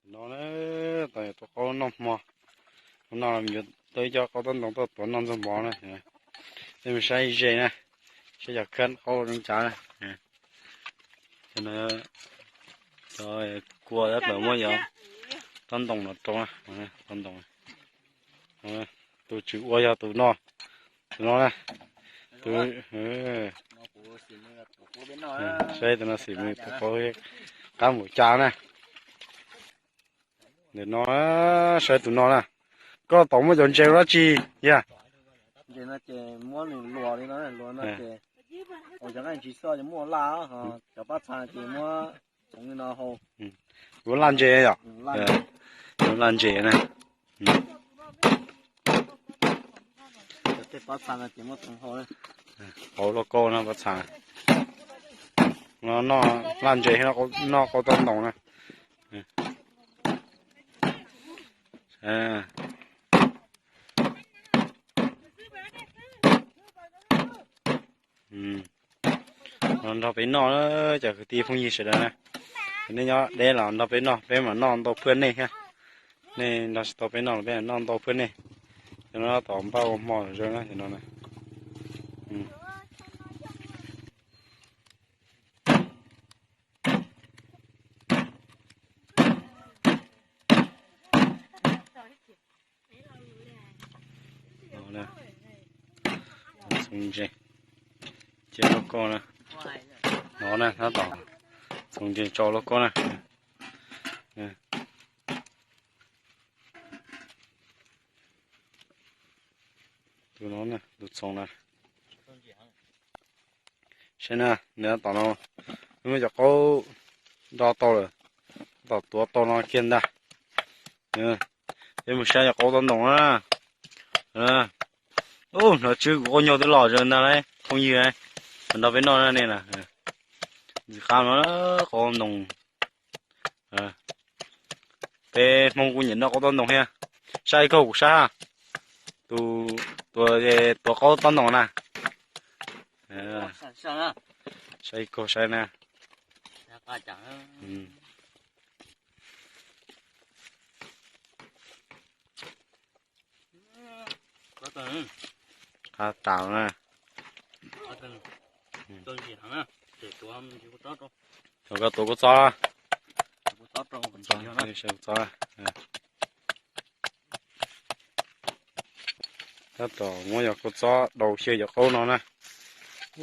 No na, tau tus qaub noj hmo, no yuav tau ib co qaub taub ntoos tuaj tuav noj ntxuag mov na. Peb mus saib ze na, saib cov khab qaub zoo cas na. Cov kua tab tom muab cov taub ntoos no rau, taub ntoos. Tus tswv ua yog tus no, tus no na. Tus, saib tus no xim mus tus qaub qab npaum cas na. Ntawm no, saib tus no na. Koj tau muab cov ntses dab tsi yog? Ua laj ntses yom? Ua laj ntses na. Hauv lauj kaub no pob txha, no noj laj ntses, noj qaub taub ntoos na. Los nrog peb noj, cov kwv tij phooj ywg sawv daws na. Nej nyob deb los nrog peb noj, peb mam noj ntau phwj nej thiab. Nej nrog tsis tau peb noj los peb noj ntau phwj nej. Cov no tom npaj ua hmo zoo na, cov no na. Txhoov ntses, cia lauj kaub na. No na, tab tom txhoov ntses tso lauj kaub na. Tus no, tus txhoov na. Saib na, nws tab tom no, nws muab cov qaub do tau lawm, tab tom tuav tau no kiag ntag. Peb mus saib cov qaub taub ntoos na. Ub, hnov tswv kuv qaub ncaug twb los zoo ntag lauj phooj ywg, nrog peb noj na nej na. Ntxim qab no qaub taub ntoos. Peb Hmoob kuj nyiam noj qaub taub ntoos thiab. Saib ib kaug kuv saib ha. Tus, tus tuav qaub taub ntoos na. Saib ib kaug saib na. Qab tas na. Thaum koj tuav kua txob, kua txob. Tab tom muab cov kua txob daus xyaw cov qaub no na.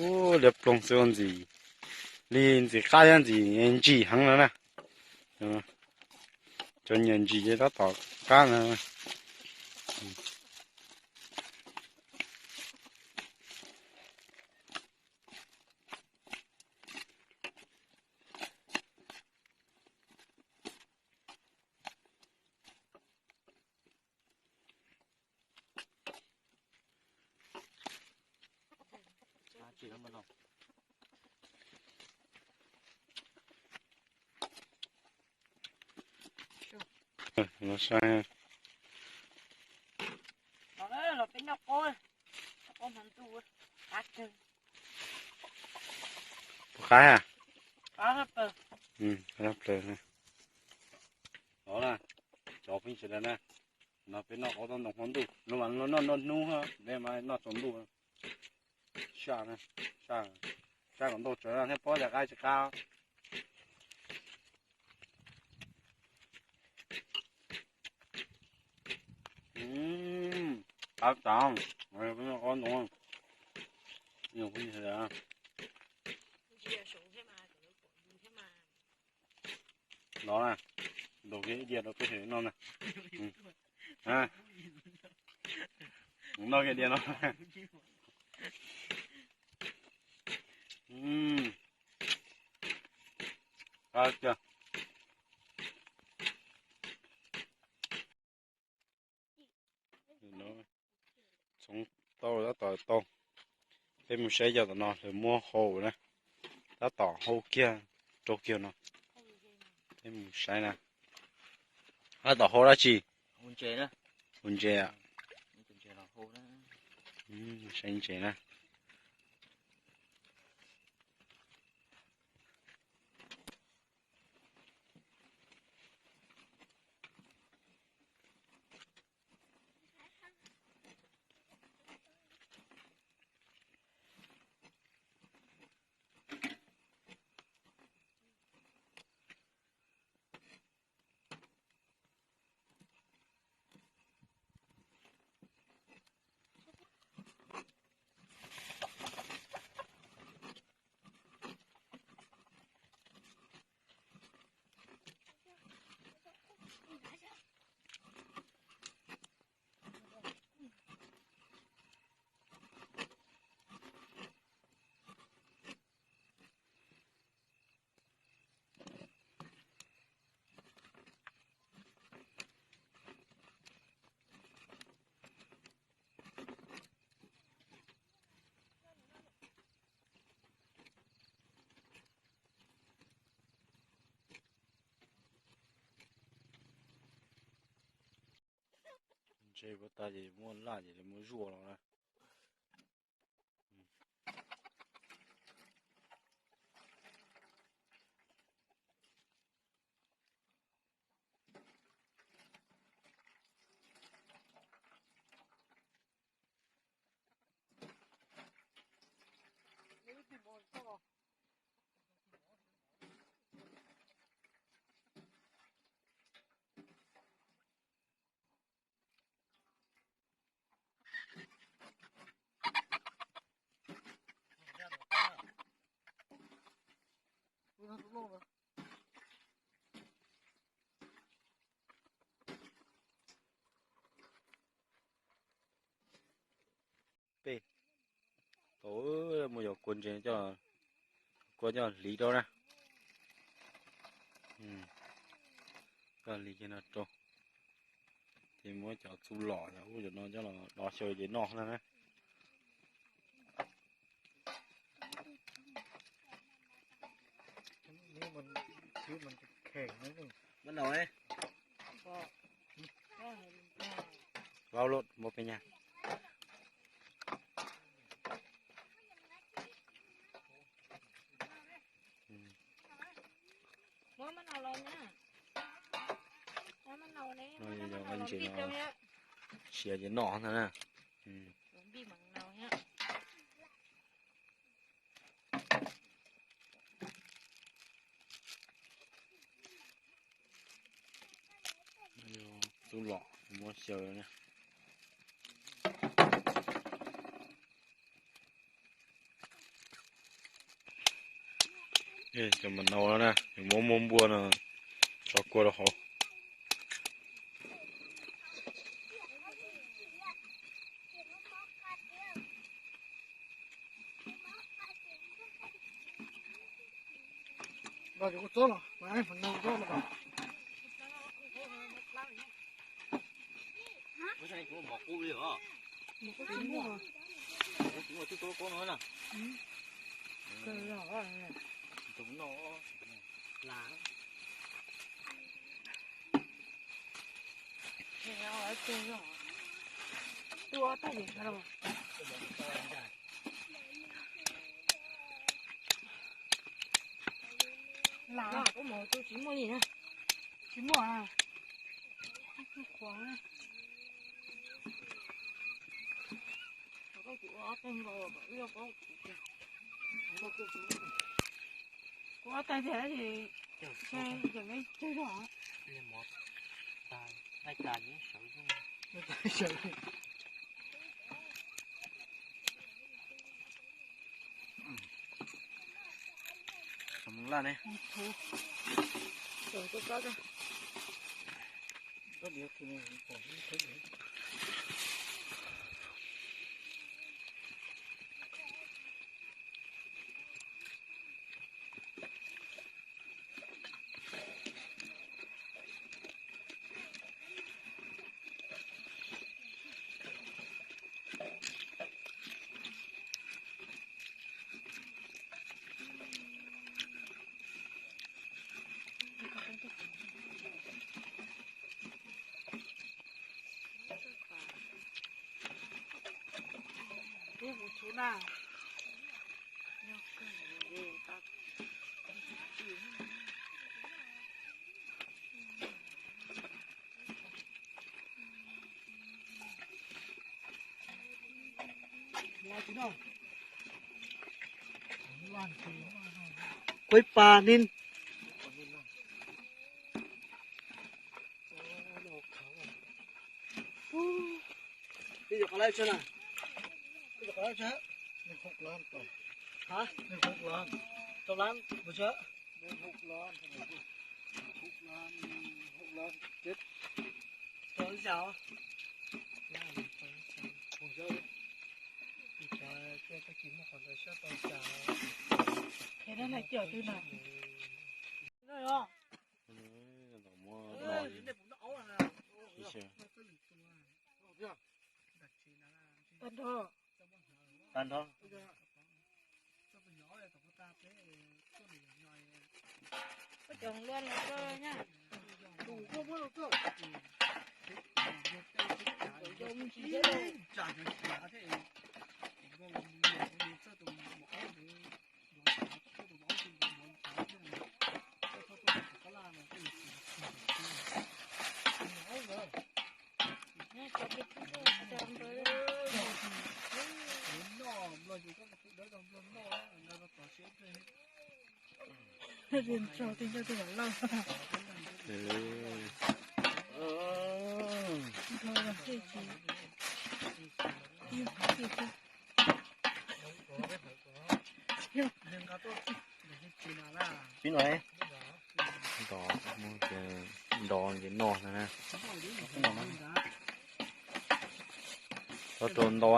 Ub, liab ploog xwb ntxim, li ntxim qab thiab ntxim ntsim heev no na. Cov nyiam ntsim ces tab tom qab no. Los saib. Puas qab? Qab plaws. Cov phooj ywg sawv daws na, no peb noj qaub taub ntoos hmo ntuj, no mas noj noj hnub, peb mas noj tsaus ntuj. Saj, saj kom ntau tsawv thiaj paub cas qab tsis qab. Qab tas, qaub ntoo. No na, ntaus kiag ib diav rau peb sawv daws noj na. Noj kiag diav no. Qab tiag. Txhoov tau tab tom tau. Peb mus saib cov tom no lawv muab hau na. Tab tom hau kiag, rau kiag no. Peb mus saib na. Tab tom hau dab tsi? Hau ntses. Saib ntses na. Ntshe puas tas ces muab laj ces muab zuaj los na. Peb tau muab cov kua ntses coj, kua coj hliv rau na. Coj hliv kiag no rau, ces muab cov txuj lom cov ub cov no coj los do xyaw ces noj na. Vau lawm, muab peb nyag. Muab mab nau los na. Muab mab nau ne, no muab yog mab nau los ntej rau thiab. Siav ces noj ntag na. Los npij mam nau thiab. Txuj lom muab xyaw na. Cov mam nau na, muab muab npua no tso kua rau hauv. Lam kuv mus tus tsis muaj li na. Tsis muaj a. Koj kuv ua ob teg nkaus, ib lub paub kuv tiag. Kuv ob teg tiag ces, ces me ceg zog. Laj ne. Kuv ib pas nin. Tag nrho. Koj cov luaj no koj nyab. Pib no, nto, muab ces nto ces noj no na. Txhob rau nto,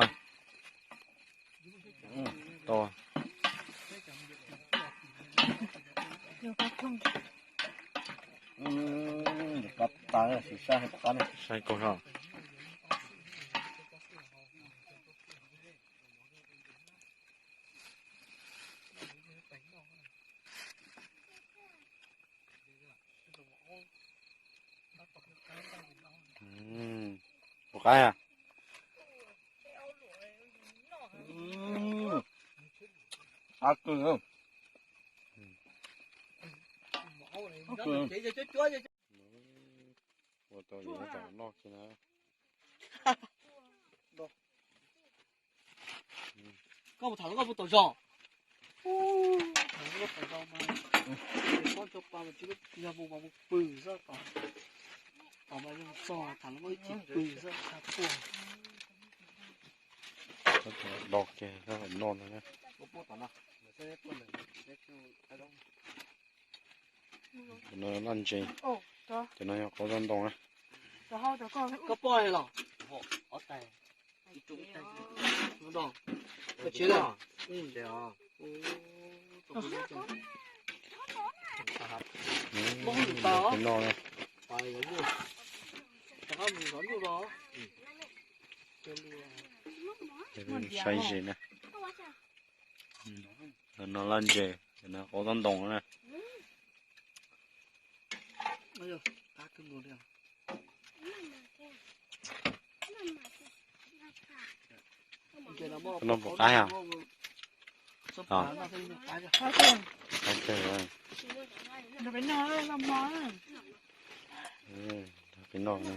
to. Saib koj. Ua qab a. Qab kawg. Ua tau yus tam noj kiag na. Koj mus tham lub koj puas tau zog? Tham lub koj tau zog mas, koj cov pa mas tsis yog mus mas mus pw xwb. Tom mas yeej txog tham lub koj ib chim pw xwb, tsis tuaj. Los kiag noj no. Cov no laj ntses, cov no yog qaub txob ntoo na. Koj poj los? Koj tsis los? Noj na. Saib ze na. Cov no laj ntses, cov no qaub txob ntoo na. Cov no puas qab os? Qab kawg. Peb noj na.